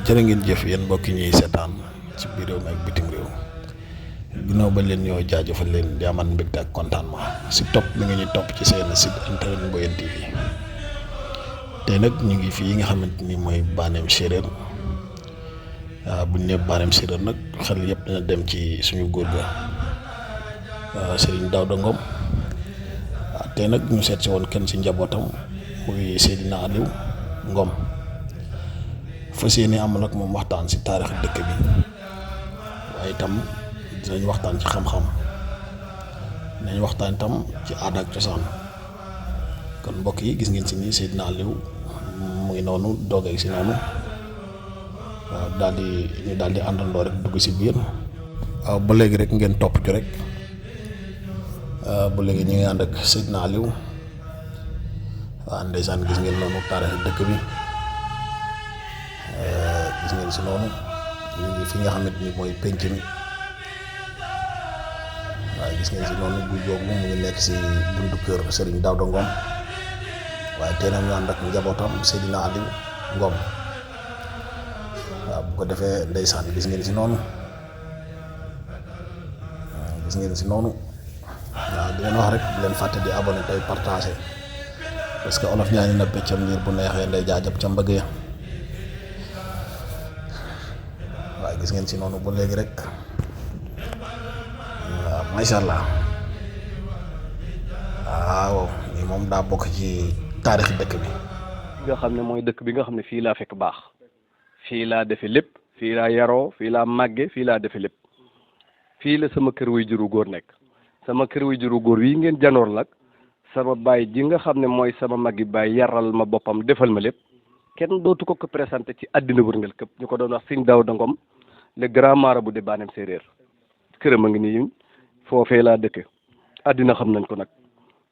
jërë ngeen jëf yéen mbokki ñuy seetaan ci biir réew mi ak bitim réew ginnaaw ba leen ñoo jaajëfal leen di amal mbégte ak contentement si topp bi nga ñu topp ci seen site internet Mboyeen TV tey nag ñu ngi fii nga xamante ni mooy Banéme Séeréer bu ñu nee Banéme Séeréer nag xel yëpp dina dem ci suñu góor ga Serigne Daouda Ngom tey nag ñu seet si woon kenn si njabootam muy Seydina Aliou Ngom fas yéene amal ak moom waxtaan si taarix dëkk bi waaye itam dinañ waxtaan ci xam-xam dinañ waxtaan itam ci aada ak cosaan kon mbokk yi gis ngeen si nii Seydina Aliou mu ngi noonu doogay si noonu waaw daal di àndandoo rek dugg si biir waaw ba léegi rek ngeen topp ci rek ba léegi ñu ngi ànd ak Seydina Aliou waaw ndeysaan gis ngeen noonu taarix dëkk bi. gis ngeen si noonu ñu ngi fi nga xamante ni mooy penc mi waaye gis ngeen si noonu bu jóobu mu ngi nekk si buntu kër Serigne Daouda Ngom waaye tey nag ñu ànd ak njabootam Seydina Aliou Ngom waaw bu ko defee ndeysaan gis ngeen si noonu waaw di leen wax rek di leen fàtte di abonné tey partagé parce que olof ñaa ngi na peccam liir bu neexee ndey jaajëb ca mbëgg ya waaye gis ngeen si noonu ba léegi rek waaw macha allah waaw lii moom daa bokk ci taarix dëkk bi. nga xam ne mooy dëkk bi nga xam ne fii laa fekk baax fii laa defe lépp fii laa yaroo fii laa màgge fii laa defe lépp fii la sama kër way juru góor nekk sama kër way juru góor yi ngeen janoor nag sama baay ji nga xam ne mooy sama magi baay yaral ma boppam defal ma lépp kenn dootu ko présenté ci àddina wërngal këpp ñu ko doon wax Serigne Daouda Ngom le grand marabout de Banéme Séeréer këram a ngi nii foofee laa dëkk àddina xam nañ ko nag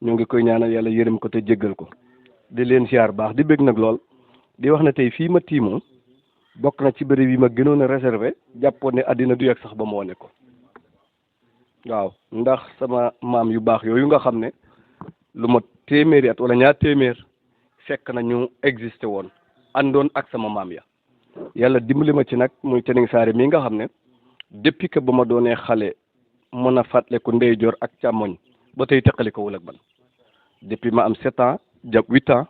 ñu ngi koy ñaanal yàlla yërëm ko te jéggal ko di leen siyaar baax di bëgg nag lool di wax ne tey fii ma tiimoo bokk na ci bëri bi ma gënoon a réservé jàppoon ne àddina du yegg sax ba ma wane ko waaw ndax sama maam yu baax yooyu nga xam ne lu ma téeméeri at wala ñaar téeméer fekk na ñu existé woon àndoon ak sama maam ya yàlla dimbali ma ci nag muy Tening Saare mii nga xam ne depuis que ba ma doonee xale mën a fàttaliku ndeyjoor ak càmmoñ ba tey teqali ko wul ak ban depuis ma am 7 ans jàpp 8 ans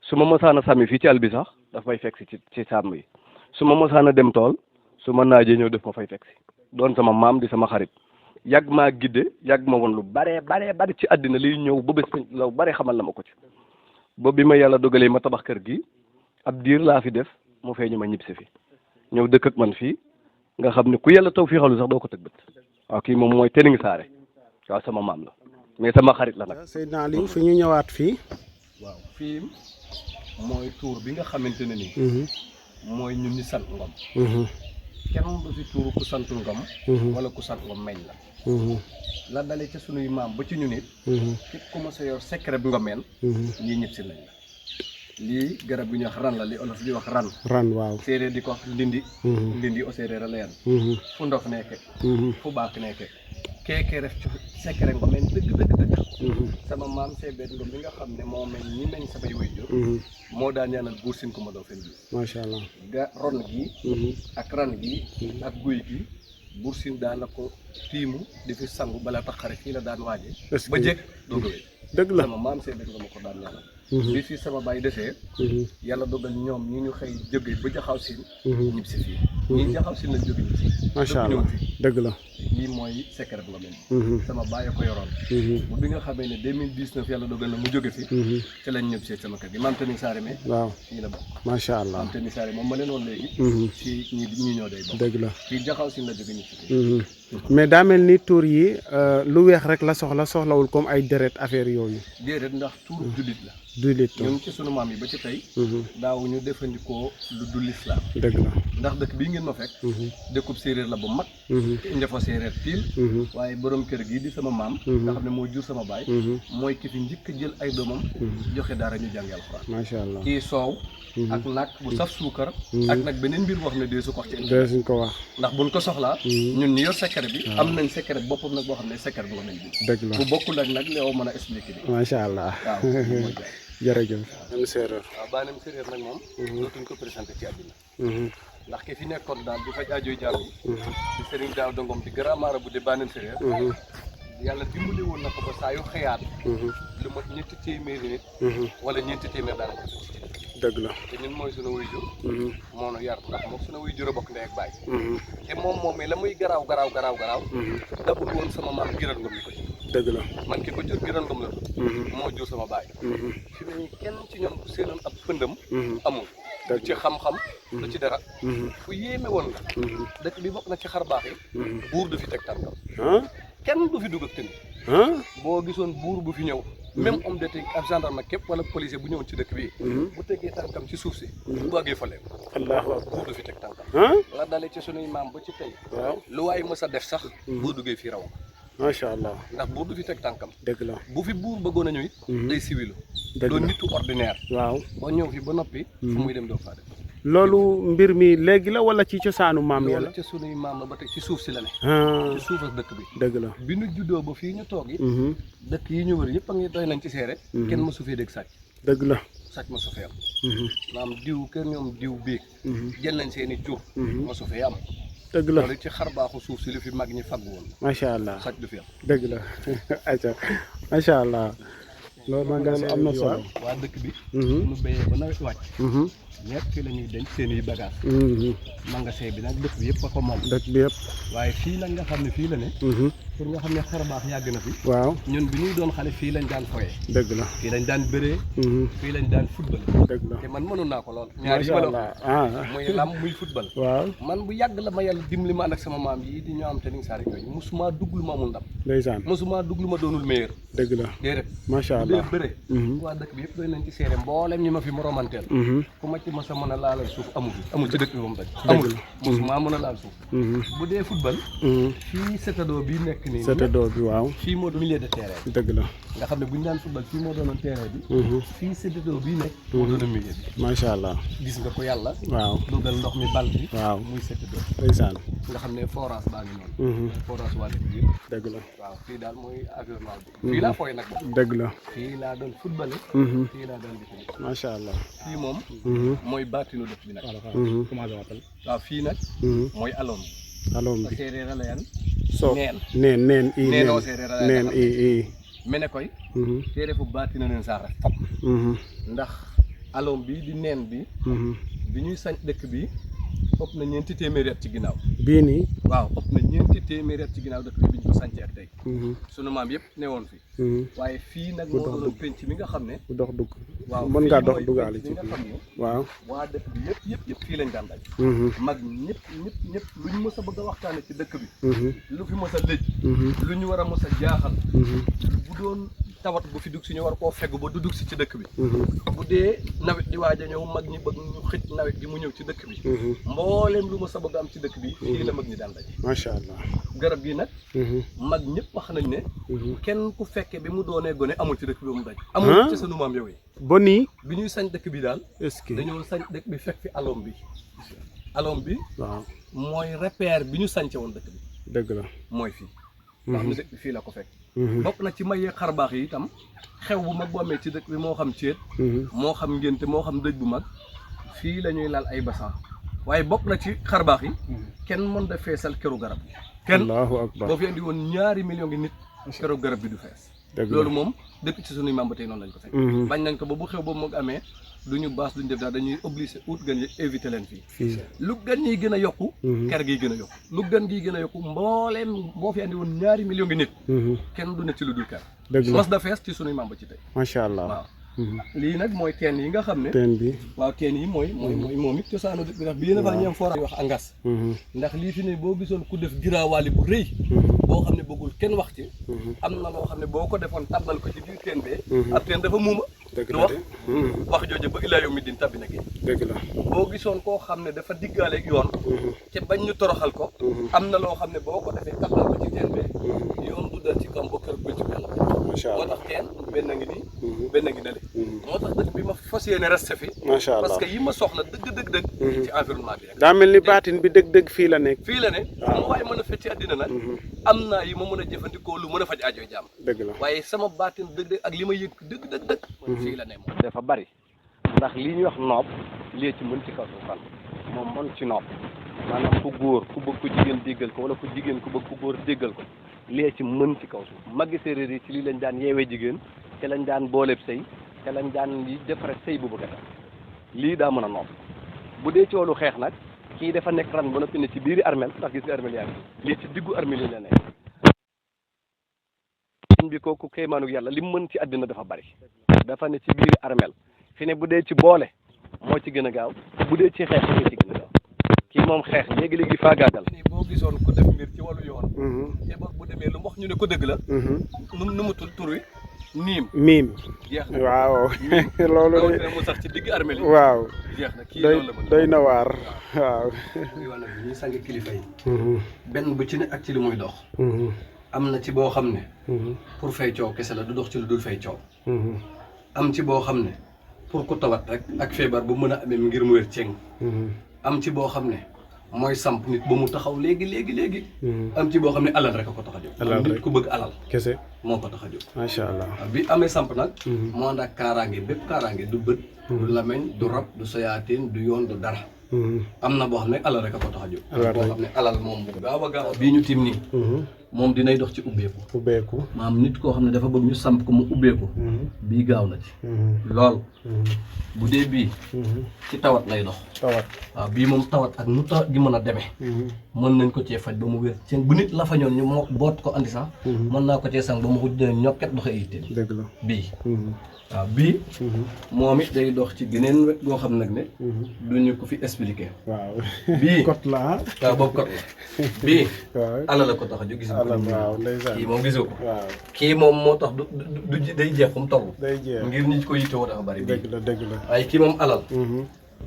su ma mosaan a sàmmi fii ci àll bi sax daf may fekk si ci sàmm yi su ma mosaan a dem tool su ma naajee ñëw def ma fay fekk si doon sama maam di sama xarit yàgg maa gidde yàgg ma woon lu bari ci àddina liy ñëw ba bés la bari xamal na ma ko ci ba bi ma yàlla dogalee ma tabax kër gi ab diir laa fi def mu feeñu ma ñibbisi fi ñëw dëkk ak man fii nga xam ne ku yàlla taw fii xalu sax doo ko tëg bët waaw kii moom mooy Tening Saare waaw sama maam la mais sama xarit la nag. Seydina Aliou fi ñu ñëwaat fii. waaw fii mooy tuur bi nga xamante ne nii. mooy ñun ñi sant Ngom. kenn du fi tuuru ku sant Ngom. wala ku sant Ngom meñ la. la dalee ca sunuy maam ba ci ñu nit. képp ku ma sa yor secret bi nga meen. ñii ñëpp si nañ la. lii garab bi ñuy wax ran la li olof di wax ran. ran waaw séeréer di ko wax ndindi. ndindi o séeréer a la yan. fu ndof nekke. fu baak nekke. keekee ref secret nga meen dëgg. sama maam Seydou Ngom bi nga xam ne moo meñ ñi meñ samay waajur. moo daan ñaanal buur sin ko ma doo fen bi. macha allah ron gi. ak ran gi. ak guy gi. buur sin daan na ko tiimu di fi sangu balaa tax xare fii la daan waaje ba jëkk doog a wéy dëgg la sama maam Seydou Ngom ko daan ñaanal. bi fi sama baay desee. yàlla dogal ñoom ñi ñu xëy jóge ba jaxaw siin. ñib si fii ñii jaxaw siin lañ jóge ñib si. macha allah dëgg la. lii mooy secret nga mel. sama baay a ko yoroon. bu bi nga xamee ne 2019 yàlla dogal na mu jóge fi. ci lañ ñëpp see sama kër gi maam Tening Saare mais. waaw fii la bokk. macha allah maam Tening Saare moom ma leen woon léegi. ci ñi ñoo day bokk. dëgg la fii jaxaw siin la jóge ñib si fii. mais daa mel ni tuur yi lu weex rek la soxlawul comme ay deret affaire yooyu. déedéet ndax tuur jullit la. jullit ñun ci sunu maam yi ba ci tey. daaw ñu defandikoo lu dul lislaam. dëgg la ndax dëkk bii ngeen ma fekk. dëkkub séeréer la bu mag. njafa séeréer tiil. waaye borom kër gii di sama maam. nga xam ne moo jur sama baay. mooy ki fi njëkk a jël ay doomam. joxe daara ñu jàngi alxuraan. macha allah kii soow. ak nag bu saf suukar. ak nag beneen mbir wax ne dee su ko wax ci. dee suñ ko wax. ndax buñ ko soxlaa. ñun ñi yor secret bi. am nañ secret boppam nag boo xam ne secret bu nga mel bi. dëgg la bu bokkul ak nag li mën a expliquer bi. macha allah waaw. jërëjëf. Banéme Séeréer. waaw Banéme Séeréer nag moom. dootuñ ko présenté ci àddina. ndax ki fi nekkoon daal di faj aajoy jaam yi di Serigne Daaw Dongom di grand marabout bu de Baneen Séréer yàlla dimbali woon na ko ba saa yu xëyaat lu mat ñetti téeméeri nit wala ñeenti téeméer daanaka dëgg la te ñun mooy sunu waajur moo nu yar ndax moom sunu waajur a bokk ndey ak baay te moom la muy garaaw dabul woon sama maam Giran Ngom mi ko jur dëgg la man ki ko jur Giran Ngom la moo jur sama baay fi mu ne kenn ci ñoom ku seenoon ab pëndam amul du ci xam-xam du ci dara fu yéeme woon la dëkk bi bokk na ci xar baax yi buur du fi teg tànkam kenn du fi dugg ak tënk boo gisoon buur bu fi ñëw même homme de tenue ab gendarme képp wala policier bu ñëwoon ci dëkk bi bu tegee tànkam ci suuf si bu àggee fa leew allahu akbar buur du fi teg tànkam la dalee ci sunuy maam ba ci tey waaw lu waay mës a def sax boo duggee fii raw macha allah ndax buur du fi teg tànkam dëgg la bu fi buur bëggoon a ñëw it day civilu dëgg doo la nitu ordinaire waaw boo ñëw fi ba noppi fu muy dem doo faa def loolu mbir mi léegi la wala ci cosaanu maam ya la loolu ca sunuy maam la ba tey ci suuf si la ne ci suuf ak dëkk bi dëgg la bi ñu juddoo ba fii ñu toog it dëkk yi ñu wër yëpp a ngi doy nañ ci seere kenn mësu fee dégg sàcc dëgg la sàcc mësu fee am maam diw kër ñoom diw biig jël nañ seen i jur mësu fee am dëgg la loolu ci xar baaxu suuf si lu fi mag ñi fagg woon macha allah sàcc du fi am dëgg la aca macha allah loolu am na solo waa dëkk bi ñu béyee ba nawet wàcc ñëpp fii la ñuy denc seen i bagage magasin bi nag dëkk bi yëpp a ko moom dëkk bi yëpp waaye fii nag nga xam ne fii la ne pour nga xam ne xar baax yàgg na fi waaw ñun bi ñuy doon xale fii lañ daan foyee dëgg la fii lañ daan bëree fii lañ daan football dëgg la te man mënoon naa ko lool ñaari macha allah muy lam muy football waaw man bu yàgg la ma yàlla dimbali ma ànd ak sama maam yi di ñoo am te ni saari yooyu mosuma dugg lu ma amul ndam ndeysaan mosuma dugg lu ma doonul meilleur dëgg la déedéet macha bu dee allah bëre waa dëkk bi yëpp doy nañ ci seere mboolem ñi ma fi moromanteel ku ma ci mos a mën a laalal suuf amul ci dëkk bi ba mu daj amul mosuma mën a laal suuf bu dee football fii setadoo bi nekk nii setadoo bi waaw fii moo doon milieu de terrain dëgg la nga xam ne bu ñu daan football fii moo doonoon terrain bi fii setadoo bii nekk moo doonoon milieu bi macha allah gis nga ko yàlla waaw dugal ndox mi bal bi waaw muy setadoo ndeysaan nga xam ne forage baa ngi noonu forage waa dëkk bi yëpp dëgg la waaw fii daal mooy environnement bi fii laa fooy nag dëgg la fii laa doon football fii laa doon defi macha allah fii moom mooy baatinu dëkk bi nag commencé waatal waaw fii nag mooy aloom aloom bi séeréer a la yan so neen i neenoo séeréer a la neen i mene koy séeréer fu baatina neen saara fop ndax aloom bi di neen bi bi ñuy sañ dëkk bi ëpp na ñeenti téeméeri at ci ginnaaw bii nii waaw ëpp na ñeenti téeméeri at ci ginnaaw dëkk bi bi ñu ko sañcee ak tey sunu maam yëpp newoon fi waaye fii nag moo doon penc mi nga xam ne bu dox dugg waaw mën ngaa dox duggaale ci nga xam ne waaw waa dëkk bi yëpp fii lañ daan daj mag ñëpp lu ñu mës a bëgg a waxtaane ci dëkk bi lu fi mës a lëj lu ñu war a mës a jaaxal bu doon tawat bu fi dugg si ñu war koo feggu ba du dugg si ci dëkk bi bu dee nawet di waaj a ñëw mag ñi bëgg ñu xëj nawet gi mu ñëw ci dëkk bi mbooleem lu mës a bëgg am ci dëkk bi fii la mag ñi daan daje macha allah garab gi nag mag ñëpp wax nañ ne kenn ku fekke bi mu doonee gone amul ci dëkk bi ba mu daj amul ci sunu maam yow yi ba nii bi ñuy sañ dëkk bi daal est-ce que dañoo sañ dëkk bi fekk fi alom bi waaw mooy repère bi ñu sañce woon dëkk bi dëgg la mooy fii nga xam ne dëkk bi fii la ko fekk bokk na ci mayee xar baax yi itam xew bu mag bu amee ci dëkk bi moo xam céet moo xam ngénte moo xam dëj bu mag fii la ñuy laal ay basan waaye bokk na ci xar baax yi kenn mën da feesal këru garab bi kenn allahu akbar boo fi indi woon 2 millions ngi nit këru garab bi du fees loolu moom dëkk ci sunuy maam ba tey noonu lañ ko fekk bañ nañ ko ba bu xew boobu mag amee duñu baas duñu def daal dañuy obligé ut gan yi éviter leen fii lu gan ñiy gën a yokku ker giy gën a yokku lu gan giy gën a yokku mbooleem boo fi andi woon 2 millions ngi nit kenn du ne ci lu dul ker mos da fees ci sunuy maam ba ci tey macha allah waaw lii nag mooy teen yi nga xam ne teen bi waaw teen yi mooy moom it cosaanu dëkk bi ndax bii na fa ñeem foora wax angas ndax lii fi ne boo gisoon ku def giraawaali bu rëy boo xam ne bëggul kenn wax ci am na loo xam ne boo ko defoon tabbal ko ci biir teen bee ab teen dafa muuma du wax jooju ba ilaa yow mi din tabbi na gi dëgg la boo gisoon koo xam ne dafa diggaaleeg yoon te bañ ñu toroxal ko am na loo xam ne boo ko defee tabbal ko ci teen bee yoon du dal ci kam ba kër bëcc yàlla moo tax teen benn ngi nii benn ngi nale moo tax dëkk bi ma fas yéene resté fi macha allah parce que yi ma soxla dëgg ci environnement bi rek daa mel ni baatin bi dëgg fii la nekk fii la ne mu waaye mën a fecc àddina nag am naa yi ma mën a jëfandikoo lu mën a faj aajo jaam dëgg la waaye sama baatin dëgg ak li ma yëg dëgg fii la ne moom dafa bari ndax li ñuy wax noob lii ci mën ci kaw suufan moom mën ci nopp maanaam ku góor ku bëgg ku jigéen déggal ko wala ku jigéen ku bëgg ku góor déggal ko lee ci mën ci kaw suuf maggi séeréer yi ci lii lañ daan yeewee jigéen te lañ daan booleeb sëy te lañ daan li def rek sëy bu bëgg a tax lii daa mën a nopp bu dee ci wàllu xeex nag kii dafa nekk ran ba noppi ne ci biiri armel ndax gis nga armel yaa ngi lii ci diggu armel yi la nekk bi kooku kéemaanu yàlla li mu mën ci àddina dafa bari dafa ne ci biiri armel fi ne bu dee ci boole moo ci gën a gaaw bu dee ci xeex moo ci gën a gaaw kii moom xeex léegi-léegi faagaagal ni boo gisoon ku def mbir ci wàllu yoon te bu demee lu mu wax ñu ne ko dëgg la nu mu tur wi miim jeex na waaw loolu mu sax ci digg armel yi waaw jeex na kii loolu la mën doy na waar waaw wala ñuy sang kilifa yi benn bu ci ne ak ci li muy dox am na ci boo xam ne pour fay coow kese la du dox ci lu dul fay coow am ci boo xam ne pour ku tawat rek ak feebar bu mën a amee ngir mu wér ceng am ci boo xam ne mooy samp nit ba mu taxaw léegi am ci boo xam ne alal rek a ko tax a jóg nit ku bëgg alal kese moo ko tax a jóg macha allah bi amee samp nag moo ànd ak kaaraange bépp kaaraange du bët du lameñ du rab du soyaateen du yoon du dara am na boo xam ne alal rek a ko tax a jóg boo xam ne alal moom bu gaaw a gaaw bii ñu tim nii moom dinay dox ci ubbeeku maam nit koo xam ne dafa bëgg ñu samp ko mu ubbeeku bii gaaw na ci lool bu dee bii ci tawat lay dox waaw bii moom tawat ak nu tawat gi mën a demee mën nañ ko cee faj ba mu wér seen bu nit la fa ñoon ñu moo boot ko andi sax mën naa ko cee sang ba mu xuj ne ñokket doxe itteen dëgg la bii waaw bii moom it day dox ci geneen wet goo xam nag ne duñu ko fi expliqué waaw bii kot la waaw boobu kot la bii waaw ala la ko tax a jóg gis waaw ndeysaan kii moom gisoo ko waaw kii moom moo tax du day jeex fu mu toll day jeex ngir nit ko yittewoo dafa bari bii dëgg la waaye kii moom alal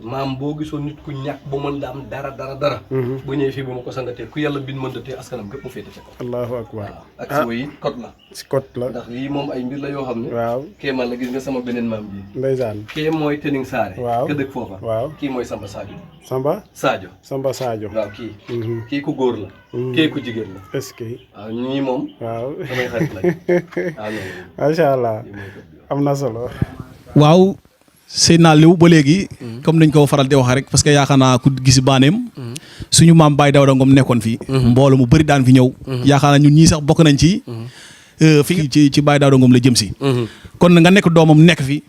maam boo gisoon nit ku ñàkk ba mën da am dara bu ñëwee fii bu ma ko sangatee ku yàlla bin mën da tee askanam gépp mu féete ca kaw allahu akbar waaw ak si yi kot la si kot la ndax yii moom ay mbir la yoo xam ne waaw kéemaan la gis nga sama beneen maam ji ndeysaan kii mooy Tening Saare waaw ka dëkk foofa waaw kii mooy Samba Sadio Samba Sadio waaw kii ku góor la kii ku jigéen la est-ce que waaw ñii moom waaw samay xarit lañ waaw macha allah am na solo waaw Seydina Aliou ba léegi comme nañ ko faral di wax rek parce que yaakaar naa ku gis baaneem suñu maam Baye Daouda Ngom nekkoon fi mbooloo mu bëri daan fi ñëw yaakaar naa ñun ñii sax bokk nañ ci fi ci Baye Daouda Ngom la jëm si kon nga nekk doomam nekk fi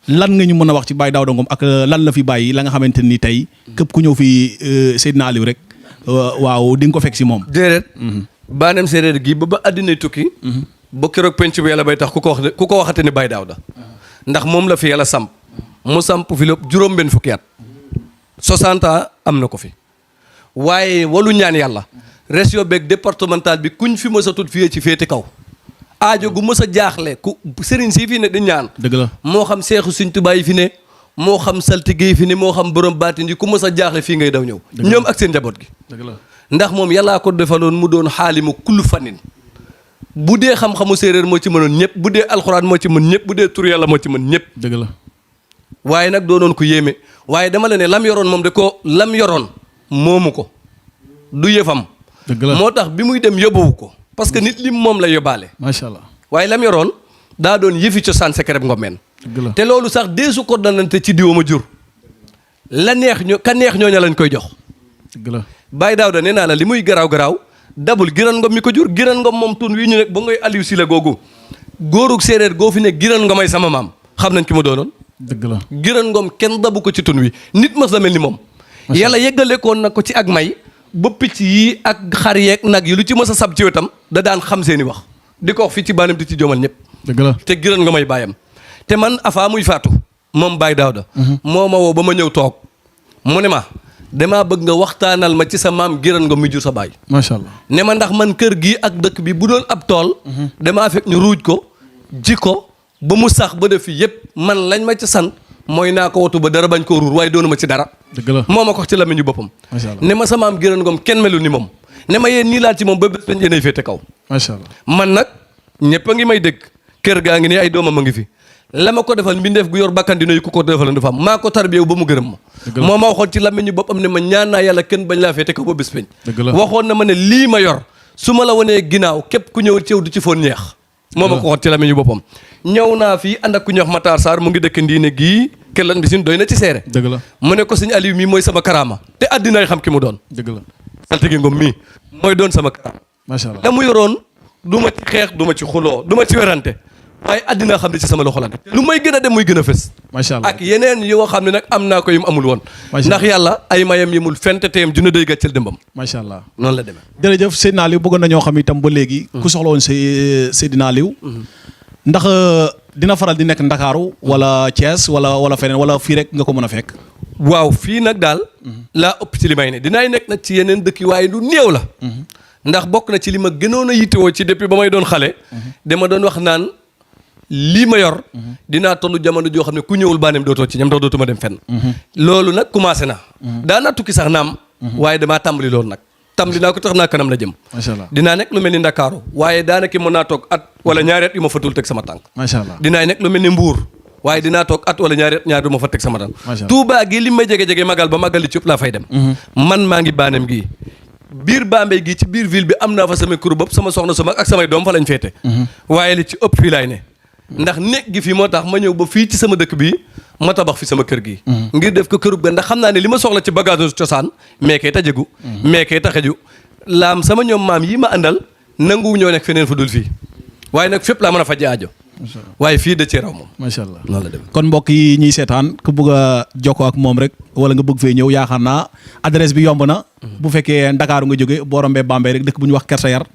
lan nga ñu mën a wax ci Baye Daouda Ngom ak lan la fi bàyyi la nga xamante ni tey képp ku ñëw fi Seydina Aliou rek waaw di nga ko fekk si moom déedéet baaneem séeréer gi ba àddinay tukki ba keroog penc bi yàlla bay tax ku ko waxate ni Baye Daouda ndax moom la fi yàlla samp mu samp fi lépp juróom-benn fukki at 60 ans am na ko fi waaye walu ñaan yàlla région beeg départemental bi kuñ fi mës a tut fii ci féete kaw aajo gu mës a jaaxle ku sëriñ si fi ne di ñaan dëgg la moo xam seexu Sëriñ Tuubaa yi fi ne moo xam saltige yi fi ne moo xam borom baatin yi ku mës a jaaxle fii ngay daw ñëw ñoom ak seen njaboot gi dëgg la ndax moom yàllaa ko defaloon mu doon xaalimu kullu fanin bu dee xam-xamu séeréer moo ci mënoon ñëpp bu dee alxuraan moo ci mën ñëpp bu dee tur yàlla moo ci mën ñëpp dëgg la waaye nag doonoon ko yéeme waaye dama la ne lam yoroon moom de ko lam yoroon moomu ko du yëfam dëgg la moo tax bi muy dem yóbbuwu ko parce que nit lim moom la yóbbaale macha allah waaye lam yoroon daa doon yëfi cosaan secret ngomeen dëgg la te loolu sax deesu ko danante ci diwa ma jur la neex ka neex ñooña lañ koy jox dëgg la Baye Daouda nee naa la li muy garaaw dabul giran ngom mi ko jur giran ngom moom tun wi ñu nekk ba ngay Aliou si la googu góorug séeréer goo fi ne giran ngomay sama maam xam nañ ki ma doonoon dëgg la giran ngom kenn dabu ko ci tun wi nit mas la mel ni moom yàlla yeggalekoon na ko ci ak may ba picc yi ak xar yeeg nag yi lu ci mës a sab ci wetam da daan xam seeni wax di ko wax fii ci baanem di ci jomal ñëpp dëgg la te giran ngomay bàyyam te man afaa muy faatu moom Baye Daouda moo ma woo ba ma ñëw toog mu ne ma damaa bëgg nga waxtaanal ma ci sa maam giran ngom mi jur sa baay macha allah ne ma ndax man kër gii ak dëkk bi bu doon ab tool damaa fekk ñu ruuj ko ji ko ba mu sax ba def fi yëpp man lañ ma ci sant mooy naa ko watu ba dara bañ koo ruur waaye doonu ma ci dara dëgg la moo ma ko wax ci lamiñu boppam macha allah ne ma sa maam giran ngom kenn melu ni moom ne ma yéen nii laal ci moom ba bés bañ yéenay féete kaw macha allah man nag ñëpp a ngi may dégg kër gaa ngi nii ay doomam a ngi fi la ma ko defal mbindeef gu yor bakkan dina yu ku ko defal dafa am maa ko tarbiyewu ba mu gërëm ma moo ma waxoon ci lamiñu boppam ne ma ñaan naa yàlla kenn bañ laa féete kaw ba bés bañ waxoon na ma ne lii ma yor su ma la wanee ginnaaw képp ku ñëw ci yow du ci foon ñeex moo ma ko xoot ci lamiñu boppam. ñëw naa fii ànd ak ku ñuy wax Matar Sarr mu ngi dëkk Ndiine gii kër lan bisin doy na ci seere. dëgg la mu ne ko sëñ Aliou mii mooy sama karaama te àddinaay xam ki mu doon. dëgg la saltige Ngom mii mooy doon sama karaama. macha allah da mu yoroon du ma ci xeex du ma ci xuloo du ma ci werante waaye àddina xam ne ci sama loxo la nekk lu may gën a dem muy gën a fës. macha allah ak yeneen yoo xam ne nag am naa ko yu mu amul woon. ndax yàlla ay mayam yemul fent teem dina day gàcceel dëmbam. macha allah noonu la demee. jërëjëf Seydina Aliou bëggoon nañoo xam itam ba léegi. ku soxla woon Seydina Aliou. ndax dina faral di nekk Ndakaaru wala Thiès wala feneen wala fii rek nga ko mën a fekk. waaw fii nag daal. laa ëpp ci li may ne dinaay nekk nag ci yeneen dëkk yi waaye lu néew la. ndax bokk na ci li ma gënoon a yittewoo ci depuis ba may doon xale. dama doon wax naan lii ma yor. dinaa toll jamono joo xam ne ku ñëwul baaneem dootoo ci ñam ndax dootuma dem fenn. loolu nag commencé na. daanaa tukki sax naam. waaye damaa tàmbali loolu nag. tàmbali naa ko tax naa kanam la jëm. macha allah dinaa nekk lu mel ni Ndakaaru waaye daanaka mën naa toog at wala ñaari at yu ma fatul teg sama tànk. macha allah dinaa nekk lu mel ni Mbuur waaye dinaa toog at wala ñaari at ñaar du ma fa teg sama tànk. macha allah Touba gi li may jege-jege magal ba magal li ci ëpp laa fay dem. man maa ngi baaneem gii biir Bambey gii ci biir ville bi am naa fa sama kër bopp sama soxna su mag ak samay doom fa lañ féete. waaye li ci ëpp fii laay ne ndax nekk gi fii moo tax ma ñëw ba fii ci sama dëkk bii ma tabax fi sama kër gi ngir def ko kërub ga ndax xam naa ne li ma soxla ci bagage cosaan meekee tajegu meekee taxeju laam sama ñoom maam yi ma àndal nanguwu ñoo nekk feneen fu dul fii waaye nag fépp laa mën a faj aajo waaye fii da cee raw moom macha allah noonu la dem. kon mbokk yi ñuy seetaan ku bëgg a jokkoo ak moom rek wala nga bëgg fee ñëw yaakaar naa adresse bi yomb na bu fekkee Ndakaaru nga jóge boo rombee Bambey rek dëkk bu ñu wax Kersa Yar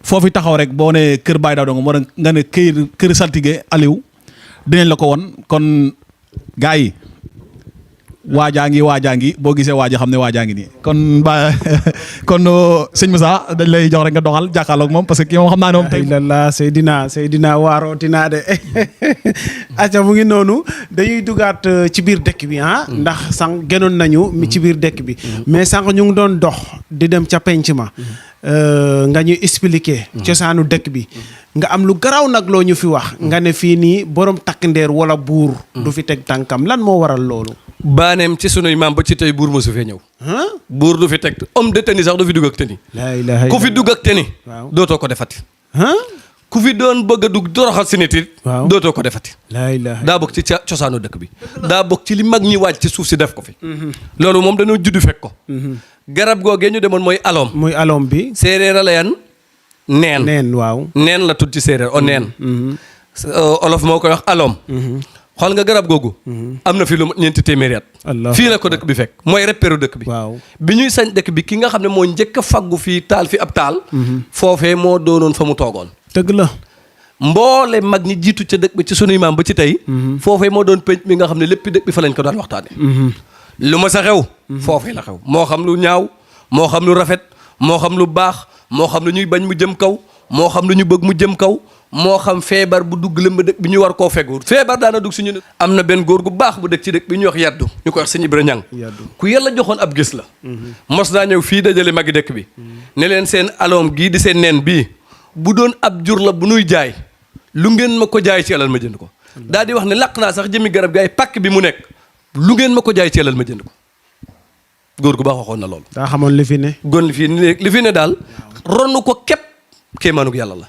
foofu taxaw rek boo ne kër Baye Daouda Ngom war nga ne kër saltige Aliou dinañ la ko won kon gars yi waajaa ngi boo gisee waaja xam ne waajaa ngi nii kon sëñ Moussa dañ lay jox rek nga doxal jàkkaarloog moom parce que kii moom xam naa ne moom tey la Seydina waarootinaa de acca mu ngi noonu dañuy dugaat ci biir dëkk bi ndax sànq gënoon nañu mi ci biir dëkk bi mais sànq ñu ngi doon dox di dem ca penc ma nga ñu expliquer cosaanu dëkk bi nga am lu garaw nag loo ñu fi wax nga ne fii nii borom takk ndeer wala buur du fi teg tànkam lan moo waral loolu baaneem ci sunuy maam ba ci tey buur mosu fee ñëw buur du fi teg homme de tenue sax du fi dugg ak tenue ku fi dugg ak tenue dootoo ko defati ku fi doon bëgg a dugg toroxal si nit it dootoo ko defati daa bokk ci cosaanu dëkk bi daa bokk ci li mag ñi waaj ci suuf si def ko fi loolu moom dañoo juddu fekk ko garab googee ñu demoon mooy aloom muy aloom bi séeréer a la yan neen waaw neen la tudd ci séeréer o neen olof moo koy wax aloom xool nga garab googu am na fi lu ñeenti téeméeri at fii la ko dëkk bi fekk mooy repéru dëkk bi bi ñuy sañ dëkk bi ki nga xam ne moo njëkk a faggu fii taal fi ab taal foofee moo doonoon fa mu toogoon dëgg la mboole mag ñi jiitu ca dëkk bi ci sunuy maam ba ci tey foofee moo doon penc mi nga xam ne lépp dëkk bi fa lañ ko daan waxtaane lu ma sa xew foofee la xew moo xam lu ñaaw moo xam lu rafet moo xam lu baax moo xam lu ñuy bañ mu jëm kaw moo xam lu ñu bëgg mu jëm kaw moo xam feebar bu dugg lëmb dëkk bi ñu war koo fegu feebar daana dugg suñu am na benn góor gu baax bu dëkk ci dëkk bi ñuy wax yaddu ñu koy wax sëñ Ibra Ñang ku yàlla joxoon ab gis la mos naa ñëw fii dajale magi dëkk bi ne leen seen aloom gii di seen neen bii bu doon ab jur la bu nuy jaay lu ngeen ma ko jaay ci alal ma jënd ko daal di wax ne laq naa sax jëmi garab gi ay pàkk bi mu nekk lu ngeen ma ko jaay ci alal ma jënd ko góor gu baax waxoon na loolu daa xamoon li fi ne gon li fi ne daal ronu ko képp kéemaanug yàlla la